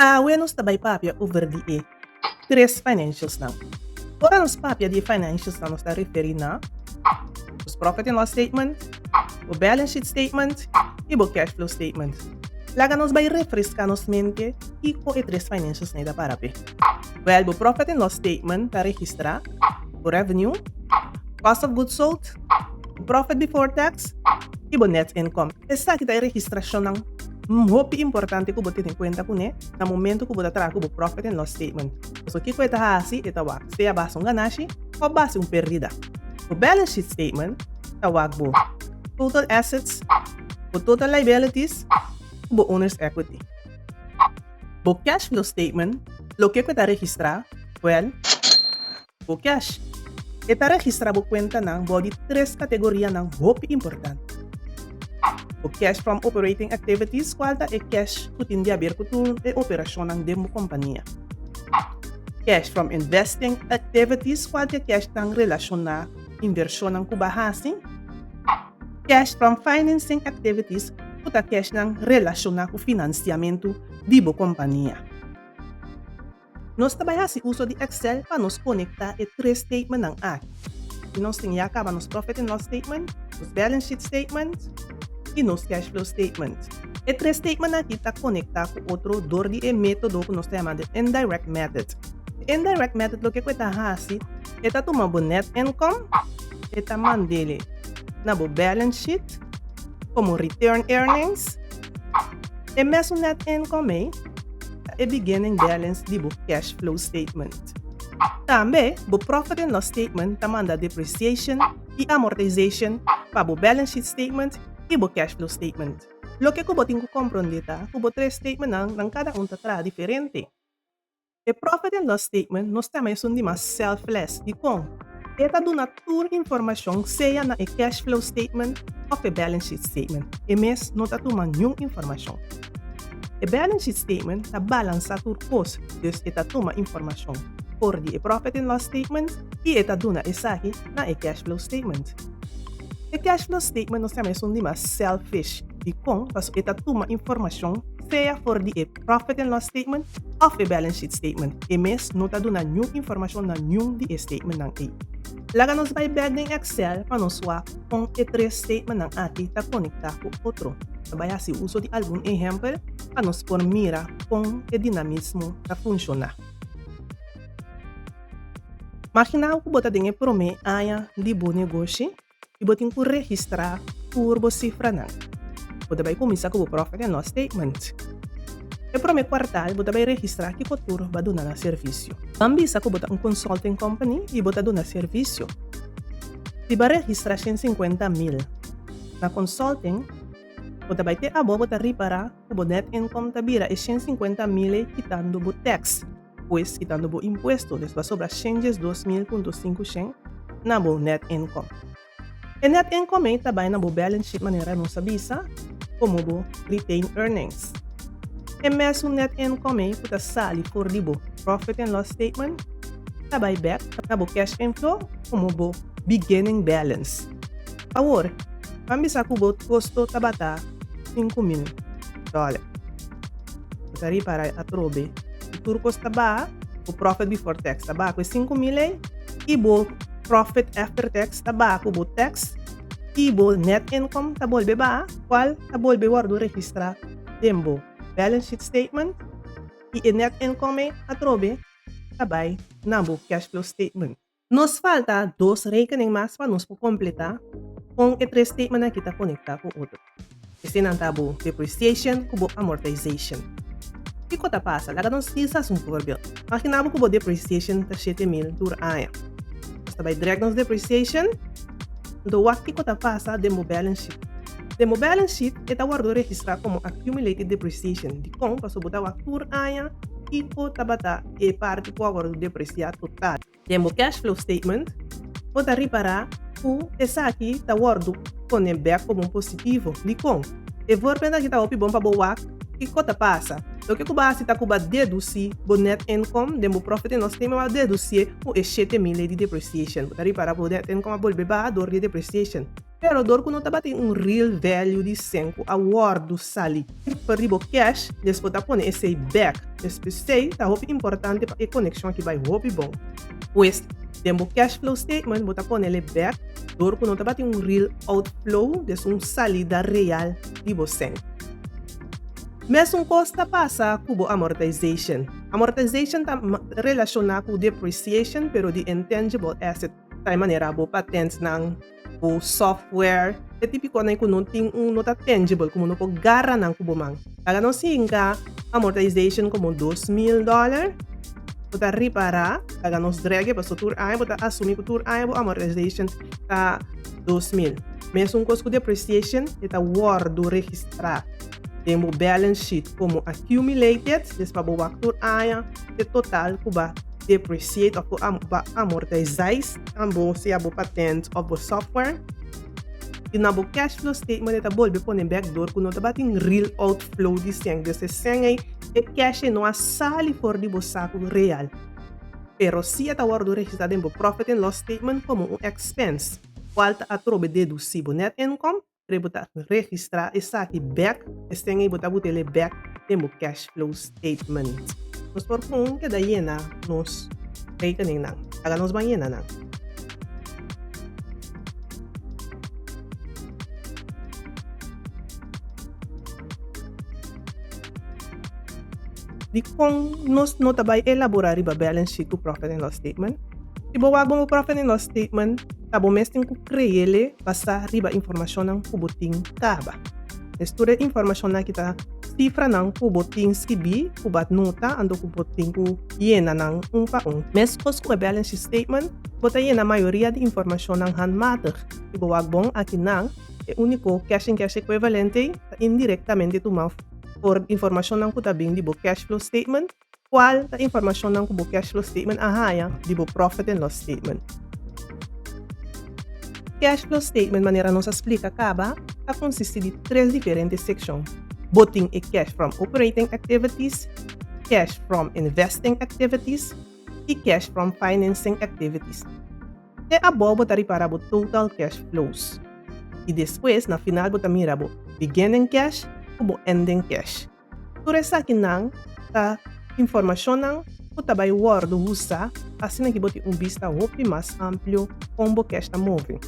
Awe nos ta bai papia over di e tres financials nan. Ora nos papia di e financials nan nos ta referi na nos profit and loss statement, bo balance sheet statement y bo cash flow statement. Laga nos bai refresca nos mente kico e tres financials nan ta para p'e. Wel, bo profit and loss statement ta registra bo revenue, cost of goods sold, profit before tax y bo net income. Esaki ta e registracionnan hopi importante ku bo tene kuenta kuné na momento ku bo ta traha ku bo profit and loss statement. Pasobra kiko e ta hasi? E ta wak sea basa un ganashi òf basa un pèrdida. Bo balance sheet statement ta wak bo total assets, bo total liabilities ku bo owner's equity. Bo cash flow statement, loke ku e ta registrá, wèl, Bo cash. E ta registra bo cuentanan bou di tres categorianan hopi importante. Bo cash from operating activities cual ta e cash cu tin di haber cu tur e operacionnan den bo compania. Cash from investing activities cual ta e cashnan relaciona cu inversionnan cu bo a haci. Cash from financing activities cu ta cashnan relaciona cu financiamento di bo compania. Nos ta bai hasi uso di Excel pa nos konektá e tres statementnan aki. I nos tin ya kaba nos profit and loss statement, nos balance sheet statement i nos cash flow statement. E tres statementnan aki ta konektá ku otro dor di e método ku nos ta yama de indirect method. E indirect method loke ku e ta hasi, e ta tuma bo net income, e ta mand'e na bo balance sheet komo return earnings. E mesun net income ei ta e beginning balance di bo cash flow statement. Tambe, bo profit and loss statement ta manda depreciation i amortization pa bo balance sheet statement i bo cash flow statement. Loke ku bo tin ku komprondé ta ku bo tres statementnan nan kada un ta traha diferente. E profit and loss statement nos ta yama esun di mas selfless. Dikon? E ta duna tur informashon sea na e cash flow statement òf e balance sheet statement. E mes no ta tuma niun informashon. E balance sheet statement ta balansá tur kos, dus e ta tuma informashon for di e profit and loss statement i e ta duna esaki na e cash flow statement. E cash flow statement nos ta yama esun di mas selfish. Dikon? Pasobra e ta tuma informashon sea for di e profit and loss statement òf e balance sheet statement. E mes no ta duna niun informashon na niun di e statementnan ei. Laga nos bai bèk den Excel pa nos wak kon e tres statementnan aki ta konektá ku otro. Ta bai hasi uso di algun ehèmpel pa nos por mira kon e dinamismo ta funshoná. Maginá ku bo ta den e promé aña di bo negoshi. I bo tin ku registrá tur bo sifranan. Bo ta bai kuminsá ku bo profit and loss statement. E promé kuartal bo ta bai registrá kiko tur bo a duna na servisio. Ban bisa ku bo ta un consulting company i bo ta duna servisio. Si bo a registrá 150 mil na consulting, bo ta bai te abo bo ta ripará ku bo net income ta bira e 150 mil ei kitando bo tax. Pues kitando bo impuesto, dus bo a sobra 112 mil punto sinku shen na bo net income. E net income ei ta bai na bo balance sheet manera nos a bisa komo bo retained earnings. E mesun net income ei ku ta sali for di bo profit and loss statement ta bai bek na bo cash inflow komo bo beginning balance. Awor, ban bisa ku bo kosto tabata 5000 dòler. Bo ta ripara atrobe ku tur kos ta baha, bo profit before tax ta baha ku e 5000 ei i bo profit after tax ta baha ku bo tax i bo net income ta bolbe baha, kual ta bolbe wòrdu registrá den bo balance sheet statement i e net income ei atrobe ta bai na bo cash flow statement. Nos falta dos rekening mas pa nos por kompletá kon e tres statementnan aki ta konektá ku otro. Eseinan ta bo depreciation ku bo amortization. Kiko ta pasa? Laga nos hisa un voorbeeld. Imagina bo ku bo depreciation ta 7000 tur aña. Nos ta bai drag nos depreciation, anto wak kiko ta pasa den bo balance sheet. Den bo balance sheet e ta wòrdu registrá komo accumulated depreciation. Dikon? Pasobra bo ta wak tur aña kiko tabata e parti ku a wòrdu depresiá total. Den bo cash flow statement, bo ta ripará ku esaki ta wòrdu pone bèk komo un positivo. Dikon? E voorbeeld aki ta hopi bon pa bo wak kiko ta pasa. Loke ku bo a hasi ta ku bo a dedusí bo net income den bo profit and loss statement, bo a dedusié ku e 7000 di depreciation. Bo ta ripará ku bo net income a bolbe baha dor di e depreciation. Pero dor ku no tabatin un real value di sèn ku a wòrdu sali for di bo cash, des bo ta pone esei bèk. Des p'esei ta hopi importante pa e konekshon aki bai hopi bon. Pues, den bo cash flow statement bo ta ponele bèk dor ku no tabatin un real outflow, des un salida real di bo sèn. Mesun kos ta pasa ku bo amortization. Amortization ta relashoná ku depreciation pero di intangible asset, ta e manera bo patentnan, bo software, e típikonan ku no tin un no ta tangible, ku bo no por gara nan ku bo man. Laga nos hinka amortization komo 2000 dòler, bo ta ripará, laga nos drag e pasobra tur aña bo ta asumí ku tur aña bo amortization ta 2000. Mesun kos ku depreciation e ta wòrdu registrá den bo balance sheet komo accumulated, des pa bo wak tur aña e total ku ba depreciate òf ku ba amortize bo sea bo patent òf bo software. I na bo cash flow statement e ta bolbe pone bèk dor ku no tabatin real outflow di sèn. Dus e sèn ei, e cash ei no a sali for di bo saku real. Pero si e ta wòrdu registrá den bo profit and loss statement komo un expense, kual ta atrobe dedusí bo net income. Pre bo ta registrá esaki bèk, esten ei bo ta but'el bèk den bo cash flow statement. Nos por kon keda yena nos rekeningnan. Laga nos ban yena nan. Dikon nos no ta bai elaborá riba balance sheet ku profit and loss statement? Si bo wak bo profit and loss statement, Ta bo mes tin ku kreele basá riba informashonnan ku bo tin kaba. Es tur e informashonnan aki ta sifranan ku bo tin skibí, ku bo a nota, anto ku bo tin ku yena nan un pa un. Meskos ku e balance sheet statement, bo ta yena mayoria di informashonnan handmatig. Si bo wak bon akinan, e úniko cash and cash equivalent ei ta indirektamente tuma for informashonnan ku ta bin di bo cash flow statement Cual ta informacionnan cu bo cash flow statement a haya di bo profit and loss statement? Cash flow statement manera nos a splica caba ta consisti di tres diferente seccion. Bo tin e cash from operating activities, cash from investing activities y cash from financing activities. Te abou bo ta ripara bo total cash flows y despues na final bo ta mira bo beginning cash cu bo ending cash. Tur esakinan ta informashonnan ku ta bai wòrdu usá asina ki bo tin un bista hopi mas amplio kon bo cash ta move.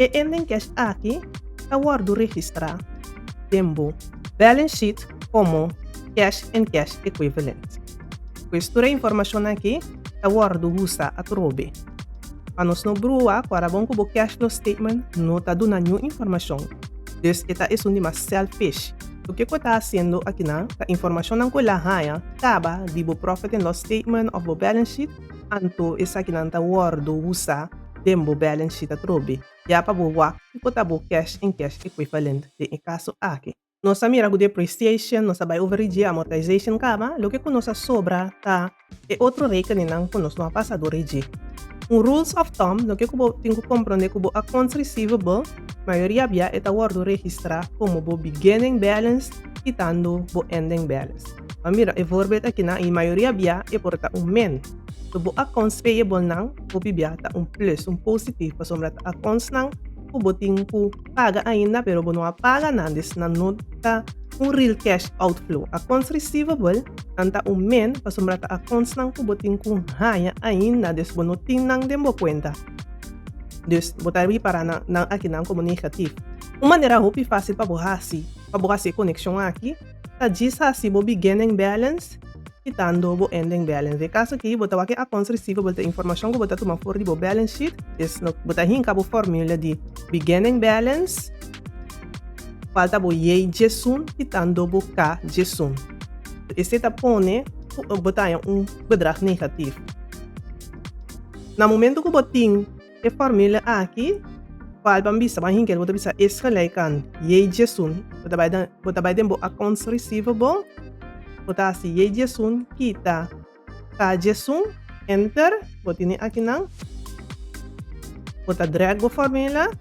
E ending cash aki ta wòrdu registrá den bo balance sheet komo cash and cash equivalent. Pues tur e informashonnan aki ta wòrdu usá atrobe. Pa nos no brua ku arabon ku bo cash flow statement no ta duna niun informashon. Dus e ta esun di mas selfish. Loke ku e ta hasiendo akinan ta informashonnan ku el a haña kaba di bo profit and loss statement òf bo balance sheet, anto esakinan ta wòrdu usá den bo balance sheet atrobe, ya pa bo wak kiko ta bo cash and cash equivalent den e kaso aki. Nos a mira ku depreciation, nos a bai over di dje amortization kaba, loke ku nos a sobra ta e otro rekeningnan ku nos no a pasa dor di dje. Un rules of thumb, loke ku bo tin ku komprondé ku bo accounts receivable, mayoria bia e ta wòrdu registrá komo bo beginning balance kitando bo ending balance. Bo a mira e voorbeeld akinan i mayoria bia e por ta un min. So bo accounts payable nan hopi bia ta un plus, un positief, pasobra ta accountsnan ku bo tin ku paga ainda pero bo no a paga nan, dus nan no ta un real cash outflow. Accounts receivable nan ta un min pasobra ta accountsnan ku bo tin ku haña ainda, dus bo no tin nan den bo kuenta. Dus bo ta ripara nan nan akinan komo negatief. Un manera hopi fásil pa bo hasi pa bo hasi e konekshon aki ta djis hasi bo beginning balance kitando bo ending balance. Den kaso aki bo ta wak e accounts receivable ta informashon ku bo ta tuma for di bo balance sheet, dus bo ta hinka bo formula di beginning balance kual ta bo Y djesun kitando bo K djesun. Esei ta pone ku bo ta haña un bedrag negatief. Na momento ku bo tin E formule aki, cual ban bisa, ban hinkel, bo ta bisa is gelijk aan J djesun, bo ta bai den, bo ta bai den bo accounts receivable, bo ta hasi J djesun kita K djesun, enter, bo tene akinan, bo ta drag bo formula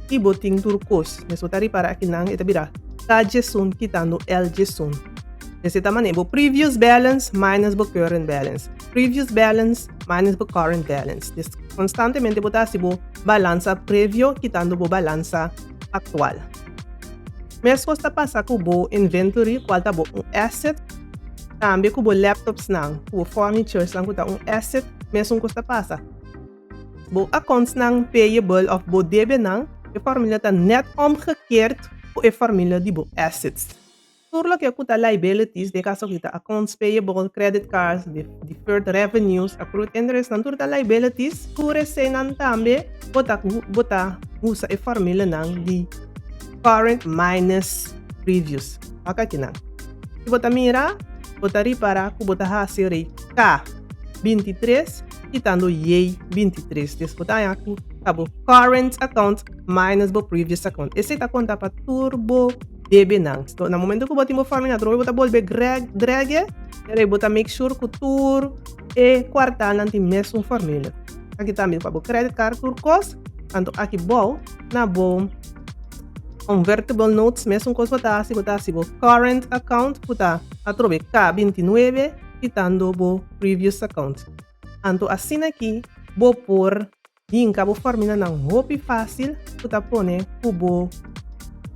y bo tin tur cos. Mes bo ta ripara akinan e ta bira K djesun kitando L djesun. Esei ta manera bo previous balance minus bo current balance. Previous balance minus bo current balance. Des Konstantemente bo ta hasi bo balansa previo kitando bo balansa aktual. Meskos ta pasa ku bo inventory kual ta bo un asset, tambe ku bo laptopsnan, ku bo furnituresnan ku ta un asset, mesun kos ta pasa. Bo accountsnan payable of bo debenan, e formula ta net omgekeerd ku e formula di bo assets. Tur loke ku ta liabilities, den kaso aki ta accounts payable, credit cards, deferred revenues, accrued interest, nan tur ta liabilities. Tur eseinan tambe bo ta bo ta usa e formulanan di current minus previous. Wak akinan. Si bo ta mira, bo ta ripara ku bo ta hasi rei K 23 kitando J 23. Des bo ta haña ku ta bo current account minus bo previous account. Esei ta konta pa tur bo debenan. So, na momento ku bo tin bo formula atrobe bo ta bolbe drag e, pero bo ta make sure ku tur e kwartalnan tin mesun formula. Aki tambe pa bo credit card tur kos, anto aki bou na bo convertible notes mesun kos bo ta hasi, bo ta hasi bo current account ku ta atrobe K 29 kitando bo previous account. Anto asina aki bo por Hinka bo formunanan hopi fásil ku ta pone ku bo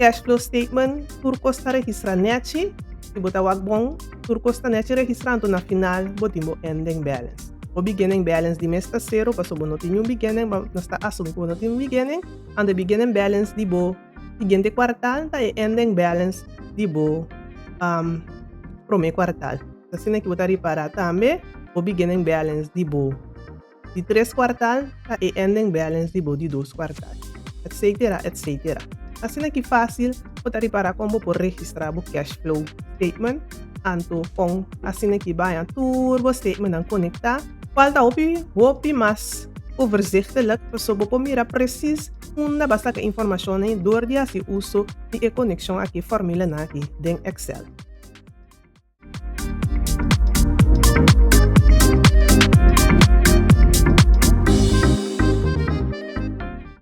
cash flow statement tur kos ta registrá nèchi. Si bo ta wak bon, tur kos ta nèchi registrá anto na final bo tin bo ending balance. Bo beginning balance di mes ta sero pasobra bo no tin niun beginning, nos ta asumi ku bo no tin un beginning, anto e beginning balance di bo siguiente kuartal ta e ending balance di bo promé kuartal. Asina ki bo ta ripará tambe bo beginning balance di bo. Di tres kuartal ta e ending balance di bo di dos kuartal, etcetera, etcetera. Asina ki fásil bo ta ripará kon bo por registrá bo cash flow statement, anto kon asina ki baña tur bo statementnan konektá, kual ta hopi, hopi mas overzichtelijk pasobra bo por mira presis unda bo a saka informashonnan dor di hasi uso di e konekshon aki, formulanan aki den Excel.